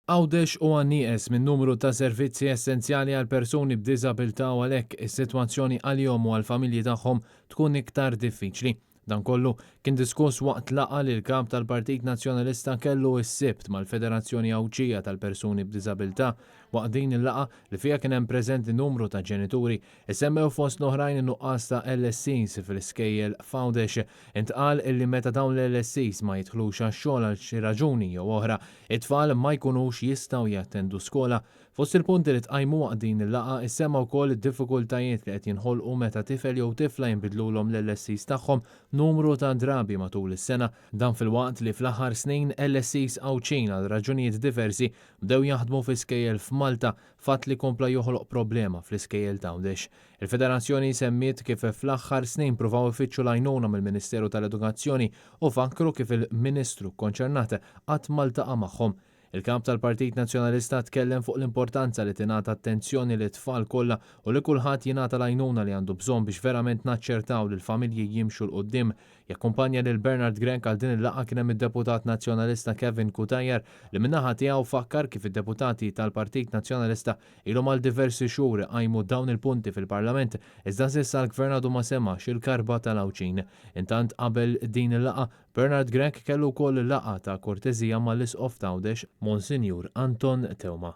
Għawdex huwa nieqes minn numru ta' servizzi essenzjali għal persuni b'diżabilità u għalhekk is-sitwazzjoni għalihom u għall-familji tagħhom tkun iktar diffiċli. Dan kollu kien diskuss waqt laqgħa li l-Kap tal-Partit Nazzjonalista kellu s-Sibt mal-Federazzjoni Għawdxija tal-Persuni b'Diżabilità. Waqt din il-laqgħa, li fiha kien hemm preżenti numru ta' ġenituri, issemmew fost l-oħrajn in-nuqqas ta' LSEs fl-iskejjel f'Għawdex. Intqal illi meta dawn l-LSEs ma jidħlux għax-xogħol għal xi raġuni jew oħra, it-tfal ma jkunux jistgħu jattendu skola. Fost il-punti li tqajmu waqt din il-laqgħa issemma wkoll id-diffikultajiet li qed jinħolqu meta tifel jew tifla jinbidlulhom l-LSEs tagħhom numru ta' drabi matul is-sena. Dan filwaqt li fl-aħħar snin LSEs Għawdxin għal raġunijiet diversi bdew jaħdmu fi skejjel f'Malta, fatt li kompla joħloq problema fl-iskejjel t'Għawdex. Il-Federazzjoni semmiet kif fl-aħħar snin pruvaw ifittxu l-għajnuna mill-Ministeru tal-Edukazzjoni u fakkru kif il-Ministru kkonċernat qatt ma ltaqa' magħhom. Il-Kap tal-Partit Nazzjonalista tkellem fuq l-importanza li tingħata attenzjoni lit-tfal kollha u li kulħadd jingħata l-għajnuna li għandu bżonn biex verament naċċertaw li l-familji jimxu 'l quddiem. Jakkumpanja lil Bernard Grech għal din il-laqgħa kien hemm id-Deputat Nazzjonalista Kevin Cutajar li min-naħa tiegħu fakkar kif id-deputati tal-Partit Nazzjonalista ilhom għal diversi xhur iqajmu dawn il-punti fil-Parlament iżda s'issa l-Gvern għadu ma semax il-karba tal-Għawdxin. Intant qabel din il-laqgħa, Bernard Grech kellu wkoll laqgħa ta' korteżija mal-Isqof t'Għawdex, Monsinjur Anton Teuma.